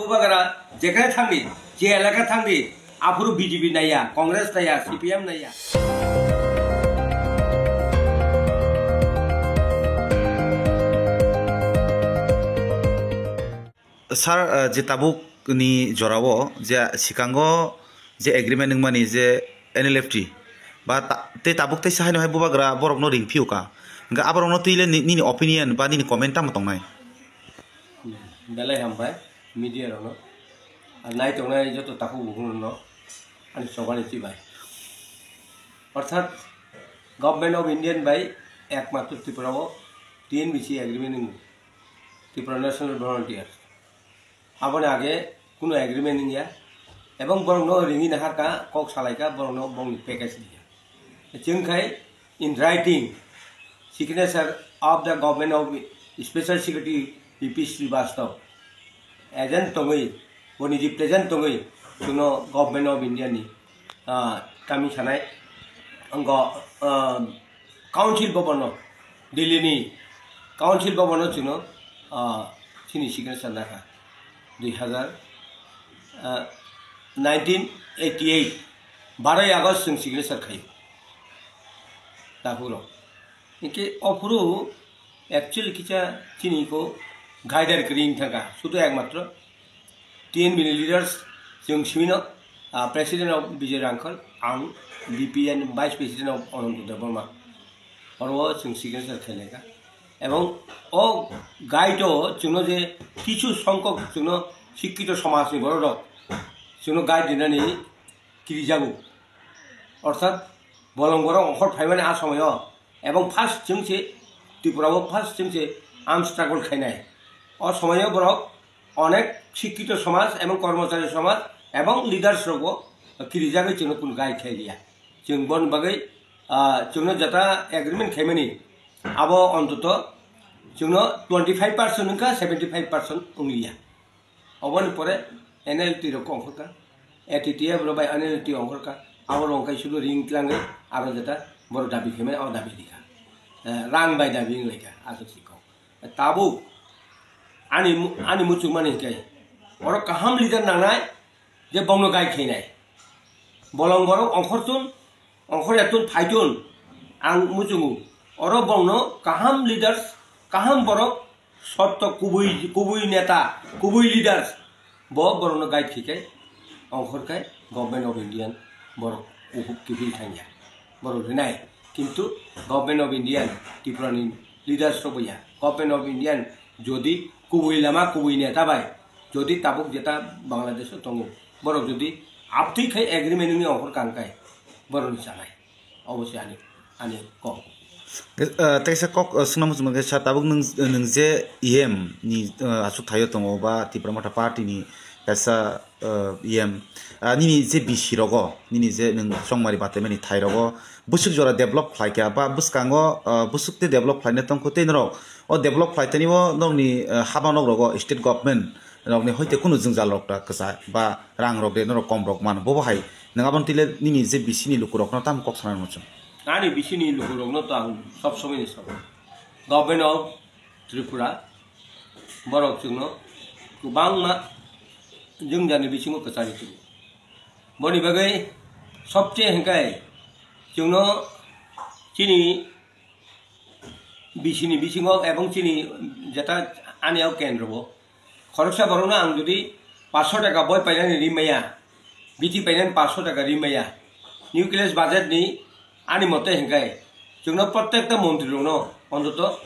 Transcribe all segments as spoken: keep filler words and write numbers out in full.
Bubagra jekhane thangdi, je elaka thangdi, aphuru B J P naiya, Congress naiya, C P M naiya. Sir, uh, je tabuk ni jorao je sikango je agreement wngmani je N L F T ba ta-, tei tabuk teisa haino hai bubagra borokno ring phiyo ka. Hwnkhe aborokno twi le ni-, nini opinion ba nini comment tamo tongnai? Belai hambai media rokno. Ar nai tongnai joto takhuk bukhuk rokno ani chobani twi bai. Orthat Government of Indian bai ekmatro Tripura o T N B C agreement wngwi Tripura National Volunteer. Aboni age kuno agreement wngya. Ebong borokno ringwi naharka, kok salaika, borokno bongni package diya. Chwng khai in writing, signature of the Government of Special Secretary P P Srivastava, agent tongwi, boni represent tongwi, chwngno Government of India ni, ah, kami sanai, wngkha, ah, Council Bhavan o, Delhi ni Council Bhavan o chwngno, ah, chini signature nakha, dui hazar, ah, nineteen eighty eight, baroy August chwng signature khaio. Takhuk rok. Hinkhe ophuru actually kisa chini ko guider kwrwi wng thangkha, sudu ekmatro T N B ni leaders chwng simino, ah, President of Vijay Rangkhal, ang V P and Vice President of Ananto Debbarma. Oro chwng signature khailaika. Ebong o guide o chwngno je kichu songkok chwngno sikkito somajni borok rok chwngno guide rinani kirijago. Orthat bolong borok ongkhor phaimani a somoyo, ebong first chwngse Tripura o first chwngse ang struggle khainai. O somoyo borok onek sikkito somaj ebong kormochari somaj ebong leaders rokbo kirijagwi chwngno kunu guide khai liya. Chwng boni bagwi, ah, chwngno jeta agreement khaimani abo ontoto chwngno twenty five percent wngkha, seventy five percent wngliya. Oboni pore N L T rok ongkhorkha, A T T F rok bai N L T ongkhorkha, abo rok wngkha sudu ring tlangwi aro jeta borok dabi khaimani abo dabi rikha. Eh, rang bai dabi wnglaikha, aswk si kok. Tabuk ani mu-, ani muchungmani hinkhe oro kaham leader nangnai je bongno guide khainai. Bolong borok ongkhortun, ongkhor yaktun phaitun ang muchungo. Oro bongno kaham leaders, kaham borok, sotto kubui, kubui neta, kubui leaders, bo borokno guide khikai, ongkhor khai Government of Indian borok uhuk kiphil thangya. Borok rinai. Kintu Government of Indian Tripura ni leaders rok bo ya. Government of Indian jodi kubui lama, kubui neta bai jodi tabuk jeta Bangladesh o tongo, borok jodi aptwi khai agreement wngwi ongkhor kang khai borokni chanai. Obo se ani, ani kok. Eh, teisa kok, eh, swnam muchung khe sa tabuk nwng, nwng je E M ni, eh, aswk thaio tongo ba Tipra Motha Party ni kaisa, eh, E M. Ah, nini je B C rogo, nini je nwng chongmari bataimani thai rogo, bwswk jora develop khlai kha ba bwskango, eh, bwswk te develop khlaina tongkho tei norok o develop khlai tani o nokni, eh, haba nok rogo state government rokni hoite kunu jwngjal rok ta kwchai ba rang rok de norok kom rok mano, bobo hai nwng aboni twi le nini je B C ni luku rokno tamo kok sana muchung? Ani B C ni luku rokno to ang sob somoi ni sabo. Government of Tripura borok chwngno kwbangma jwngjal ni bisingo kwchari tongo. Boni bagwi sobche hwnkhe chwngno chini B C ni bisingo ebong chini jeta ani o kendro o khoroksa borokno ang jodi paanch sho taka boi painani ri maya, bithi painani paanch sho taka ri maya, nucleus budget ni ani mote hwnkhe chwngno prottekta montri rokno ontoto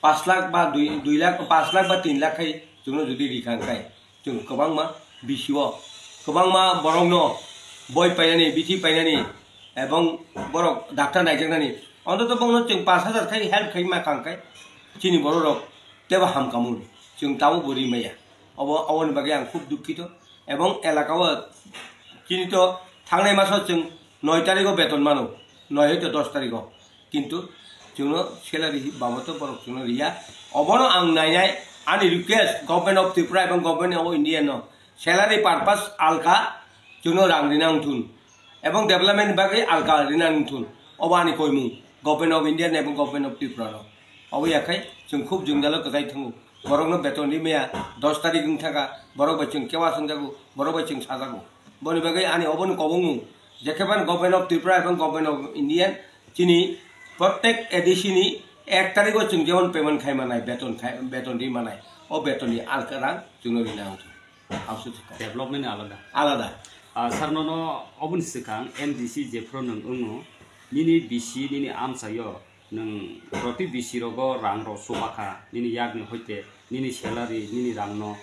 paanch lakh ba dui, dui lakh, paanch lakh ba tin lakh khai chwngno jodi ri kha hwnkhe, chwng kwbangma B C o kwbangma borokno boi painani, bithi painani, ebong borok doctor naijaknani, ontoto bongno chwng paanch hajar khai help khai ma kang khai chini borok rok tebo hamkamu chwng tabuk bo ri maya. Obo, oboni bagwi ang khub dukhito ebong elaka o chini to thangnai maso chwng noi tarikh o beton mano, noi hoito dos tarikh o. Kintu chwngno salary hi baboto borok chwngno riya. Obono ang nainai, ani request Government of Tripura ebong Government of India no salary purpose alka chwngno rang rina wngthun ebong development bagwi alka rina wngthun. Obo ani koimung Government of India ebong Government of Tripura no. Obo yakhai chwng khub jwngjalo kwchai thango. Borokno beton rimaya dos tarik wng thaka, borok bai chwng kewa swngjago, borok bai chwng sajago. Boni bagwi ani oboni kobongmung, jekhebani Government of Tripura ebong Government of India chini prottek A D C ni ek tarigo chwng jemon payment khai manai, beton khai, beton ri manai, o betonni alka rang chwngno rina wngkha. Development ni alada. Alada. Ah, sir, nono oboni swkang M D C jephru nwng wngo, nini bisi, nini amchaio nwng proti bisi rogo rang rok chubakha, nini yakni hoite, nini salary, nini rangno.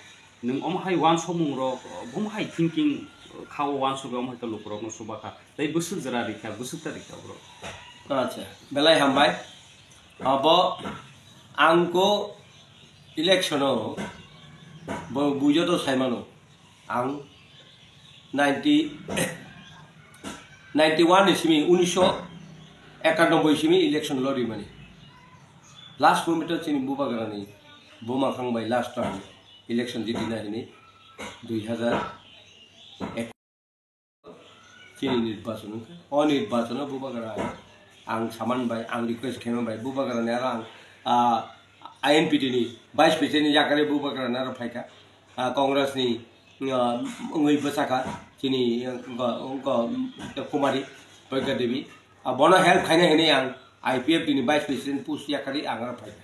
Nwng omo hai uansukmung rok, omo hai thinking kha o uansugwi omo hai khe lukurokno chubakha. Tei bwswk jora rikha, bwswk ta rikha borok. Acha, belai hambai. Abo ang ko election o bo bujo to saimano. Ang ninety, ninety one ni simi, unisho ekanobboi simi election lori mani. Last moment o chini bubagrani buma khang bai last time election jiti na hini dui hazar ek. Chini nirbachon wngkha. O nirbachon o bubagra ang saman bai, ang request khaima bai, bubagra ni aro ang, ah, I N P T ni vice president ni yakari bubagra ni aro phaikha. Ah, Congress ni, ah, wngwi bwsakha chini, ah, go, go, Kumari Pragya Devi. Ah, bono help khaina hinwi ang I P F T ni vice president post yakari ang aro phaikha.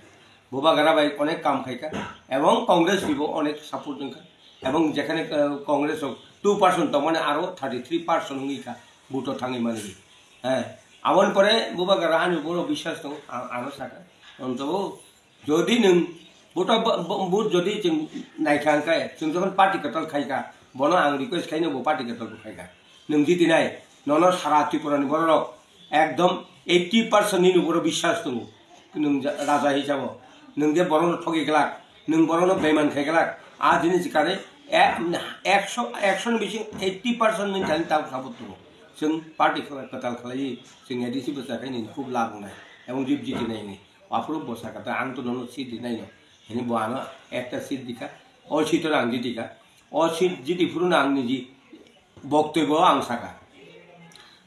Bubagra bai onek kam khaikha, ebong Congress ni bo onek support wngkha. Ebong jekhane, ah, Congress rok two percent tongmani aro thirty three percent wngwi kha vote o thangwi manwi. He, aboni pore bubagra ani boro biswas tongo, ang, ano sakha. Onto jodi nwng vote o bo, bo, vote jodi chwng naikha hwnkhe, chwng jokhon party kwtal khaikha, bono ang request khaino bo party kwtal bo khaikha. Nwng jitinai, nono sara Tripura ni bororok ekdom eighty percent nini uporo biswas tongo. Nwng ja-, raja hisabo. Nwng je borokno thogi glak, nwng borokno beiman khai glak, a jinis kare e-, ekso, ekso ni bising eighty percent nwng thani tabuk sabuk tongo. Chwng party kwtal khlaiwi chwng A D C bwsa khai nini khub lab wngnai. Ebong jib jiti nai hini. Aphuru bwsa kata ang to nono seat rinai no. Hini bo ano ekta seat dikha. O seat o ang jiti kha. O seat jiti phuru no ang niji Boktoi bo ang saka,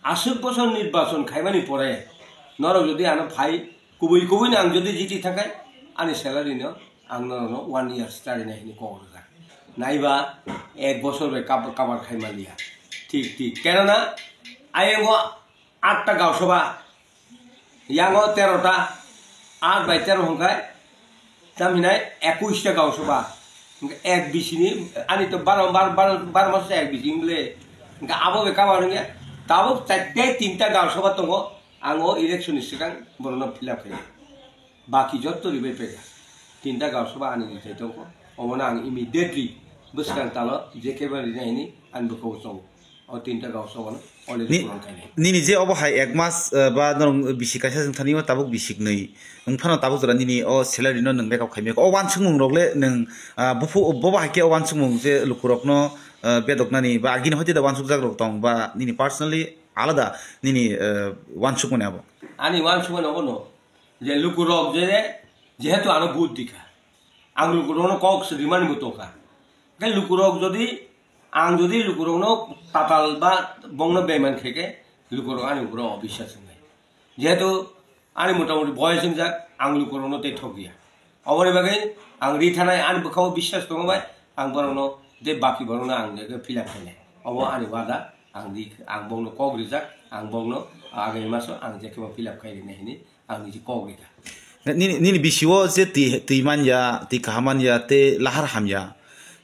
aswk bosor nirbachon khaimani pore norok jodi ano phai kubui kubui no ang jodi jiti thangkhe, ani salary no ang norokno one year salary nai hwnwi kok rwkha. Naiba ek bosor bai kab-, cover khai manliya. Thik, thik. Kenana ayang o atta gausaba, yango tero ta, aat bai tero hwnkhe, tamhinai ekush ta gausaba. Hwnkhe ek bisini, ani to baro, bar, bar, bar mas ek bisi wngkhe le. Hwnkhe abo bai cover wngya, tabuk chatte tinta gausaba tongo, ang o election ni swkang borokno fill up khainai. Baki jotto ribai paikha. Tinta gausaba ani rijai tongkho. Omono ang immediately bwskang talo je khe ba rinai hwnwi ani bwkha o chongo. O tinta gausaba no already Ni-, puron khainai. Nini je obo hai ek mas, eh, ba norok bisik kaisa chwng thani o tabuk bisik nwi. Wng phano tabuk jora nini o salary no nwng make up khaimai. O uansukmung rok le nwng, ah, buphu-, bobo hai khe o uansukmung je lukurok no, eh, bedoknani ba agini hoite da uansukjak rok tong ba nini personally alada nini, eh, uansukmani abo. Ani uansukmani obo no. Je lukurok je, jehetu ano vote dikha, ang lukurokno kok swrimani bo tongkha. Khe lukurok jodi, ang jodi lukurokno tatal ba bongno beiman khe khe, lukurok ani uporo obiswas wngnai. Jehetu ani motamoti boyos wngjak, ang lukurokno tei thokya. Oboni bagwi ang ri thanai, ani bwkhao biswas tongo bai, ang borokno tei baki borokno ang fill up khainai. Obo ani wada, ang di, ang bongno kok rijak, ang bongno agami maso ang jekhebo fill up khai rinai hwnwi ang niji kok rikha. Nini, nini bisi o je twi, twi manya, twi kaham manya, tei lahar hamya,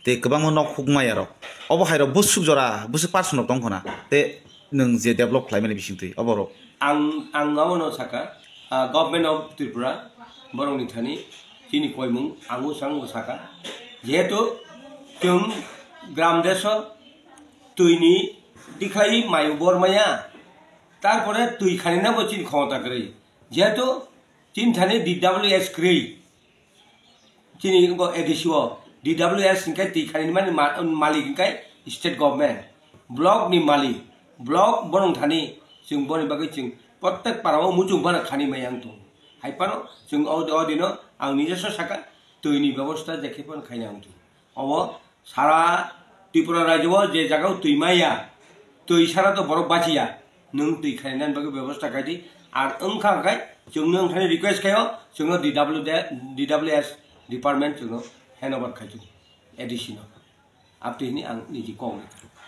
tei kwbangma nok huk maya rok. Obo hai rok bwswk jora, bwswk person rok tong khna. Tei nwng je develop khlai mani bising twi, obo rok. Ang, ang abono saka, ah, Government of Tripura, borok ni thani, chini koimung, ang usang bo saka. Jehetu, chwng gram deso, twi ni dikhlai mai bor maya, tarpore twi khani na bo chini khomota kwrwi. Jehetu, chini thani D W S kwrwi, chini wngkha A D C o, D W S hwnkhe twi khaini mani ma-, malik hwnkhe state government, block ni malik, block borong thani chwng boni bagwi chwng prottek para o muchung phano khani maya wng tongo. Hai phano chwng o, o dino ang nijoso saka twi ni bebosta je khe phano khaina wng tongo. Obo sara Tripura rajyo o je jaga o twi maya, twi sara to borok bachiya, nwng twi khainani bagwi bebosta khai di. Ar wngkha khai chwngno wngthani request khaio, chwngno D W D, D W S department chwngno hand over khai chwng A D C no. Abtwi hini ang niji kok ni.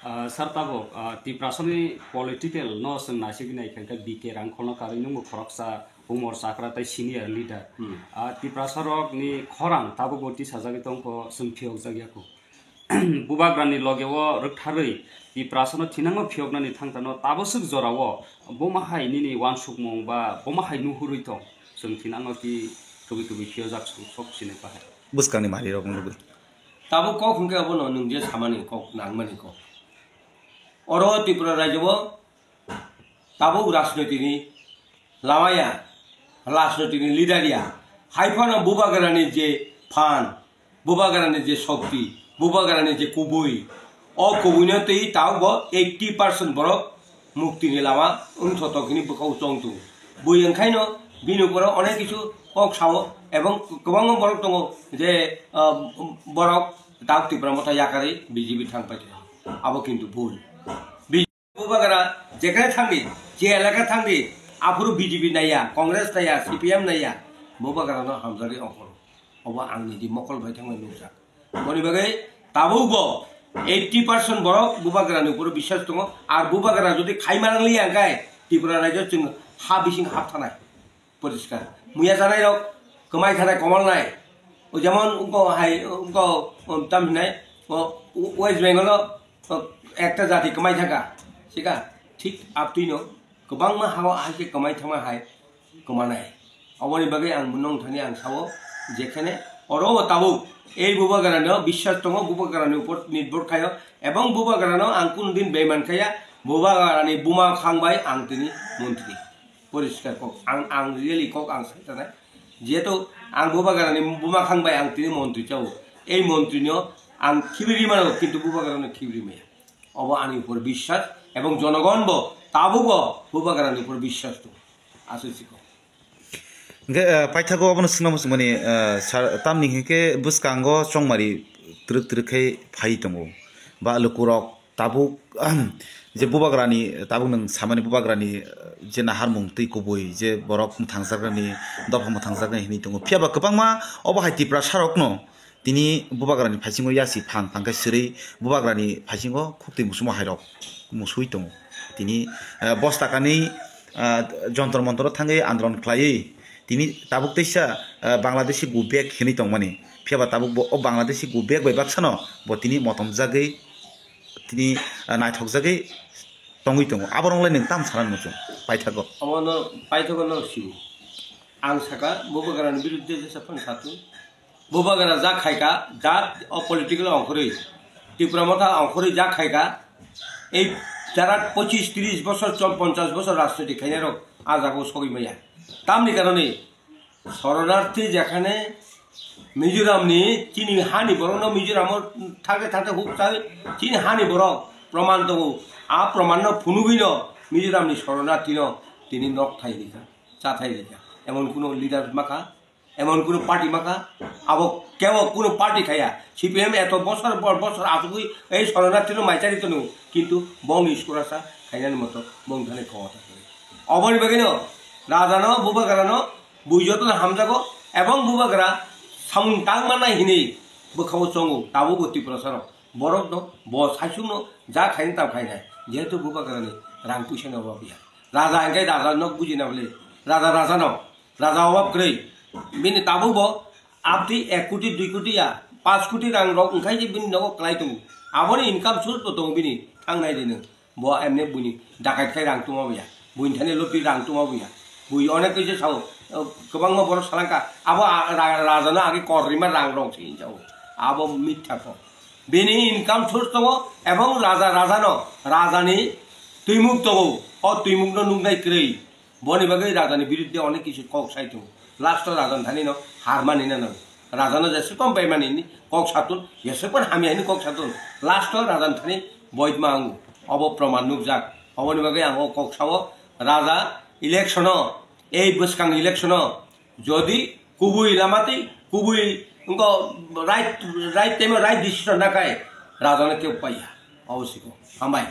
Ah, sir, tabuk, ah, Tiprasani political no chwng naisik nai kha khe B K Rangkhol no karwi nungbo khoroksa humor chakra tei senior leader. Hmm. Ah, Tiprasa rok ni khorang tabuk bo tisajagwi tongkho, chwng phiyokjak yakho. Bubagrani loge o rwktharwi Tiprasano thinangno phiyoknani thangtano taboswk jorao boma hai nini uansukmung ba boma hai nuhurwi tong? Chwng thinangno ki tubui tubui phiyojak sok sinai bahai. Bwskangni marirok nugwi. Tabuk kok hwnkhe abono nwng je samani kok, nangmani kok. Oro Tripura rajyo o tabuk rajnitini lama ya, rajnitini leader ya, hai phano Bubagrani je phan, Bubagrani je shokti, Bubagrani je kubui, o kubuino twi tabuk bo eighty percent borok muktini lama wngthotok hini bwkhao chong tongo. Bui wngkhaino bini uporo onek kisu kok sao, ebong kwbangma borok tongo je, ah, borok tabuk Tipra Motha yakarwi B J P thang paikha. Abo kintu bul. Bubagra jekhane thangdi, je elaka thangdi, aphuru B J P naiya, Congress naiya, C P M naiya, Bubagrano hamjagwi ongkhoro. Obo ang niji mokol bai thangbai nukjak. Boni bagwi tabukbo eighty percent borok Bubagrani uporo biswas tongo, ar Bubagra jodi khaima nangliya hwnkhe Tripura rajyo chwng ha bising hapthanai. Poriskar. Muya janai rok kwmai thanai komal nai. O jemon wngko hai, wngko, um, tam hinai, o, o, West Bengal o, o, ekta jati kwmai thangkha. Sika, thik abtwino kwbangma hao hai khe kwmai thangma hai kwmanai. Oboni bagwi ang nong thani ang sao, jekhane oro o tabuk ei Bubagrano biswas tongo, Bubagrani upor nirbhor khaio, ebong Bubagrano ang kunu din beiman khaya, Bubagrani buma khang bai ang tini montri. Poriskar kok, ang, ang really kok ang sai tanai. Jehetu ang Bubagrani buma khang bai ang tini montri chao. Ei montri no ang khibiri mano, kintu Bubagrano khibiri maya. Obo ani upor biswas, ebong jonogon bo tabuk bo Bubagrani upor biswas tongo. Aswk si kok. Hingke, eh, paithago abono swngna muchungmani, eh, sar-, tamni hinkhe bwskango chongmari twrwk twrwk khe phai tongo. Ba lukurok tabuk, je Bubagrani, tabuk nwng samani Bubagrani, eh, je naharmung twi kubui, je borok mwthangjaknani, dopha mwthangjaknai hinwi tongo. Phiya ba kwbangma obo hai Tiprasarokno tini Bubagrani phaisingo yasi phang phang khe sirwi Bubagrani phaisingo khuktwi musumo hairok musui tongo. Tini, eh, bosta kanwi, eh, jontor montoro thangwi andolon khlaiwi tini tabuk teisa, eh, Bangladeshi go back hinwi tongmani. Phiya ba tabuk bo o Bangladeshi go back bai baksano bo tini motomjagwi tini, ah, naithokjagwi tongwi tongo. Aborok le nwng tam sana muchung paithago. Omono paithago no sibu. Ang saka Bubagrani birudde jesa phano satu. Bubagra ja khaika, ja o political ongkhorwi, Tipra Motha ongkhorwi ja khaika, ei jara pochis tris bosor, chom ponchas bosor rajniti khainai rok a jago sogwi maya. Tamni karone Soronarthi jekhane Mizoramni chini hani borokno Mizoramo thangte thangte huk chai chini hani borok proman tongo. A promanno phunugwino Mizoramni soronarthino tini nok thai rikha, cha thai rikha. Emon kuno leader makha, emon kuno party makha, abo kebo kuno party khaya. C P M eto bosor bor bosor achugwi ei soronarthino maichari tono, kintu bongni skurasa khainani moto bong thani khawata. Oboni bagwino rajano, bubagrano, bui jotono hamjago, ebong bubagra samung tang manai hinwi bwkhao chongo, tabukbo Tiprasarok. Borokno, bo saichungno ja khaini tam khainai, jehetu bubagrani rang puisani obab ya. Raja hingke raja nok bujina bole, raja rajano, raja obab kwrwi. Bini tabukbo abdi ek koti, dui koti ya, panch koti rang rok wngkhai je bini nogo kwlai tongo. Aboni income source bo tongo bini, thangnai de nwng. Bo emne buini dakait khai rang tuma buya. Buini thani lotwi rang tuma buya. Bui onek kisa sao, kwbangma borok salangka. Abo a-, ra-, rajano agi kor rima rang rong se hinjao. Abo mitha kok. Bini income source tongo ebong raja rajano, rajani twimuk tongo. O twimukno nuknai kwrwi. Boni bagwi rajani birudde onek kisa kok sai tongo. Last o rajani thani no har mani na nango. Rajano jeswk kok bai mani ni kok satun, jeswk kok hamya ni kok satun. Last o rajani thani boidma ango. Obo proman nukjak. Oboni bagwi ang o kok sao, raja election o, ei bwskang election o, jodi kubui lama tei kubui wngko right, right time o right decision nakai, rajano kebo paiya. Obo siko. Hambai.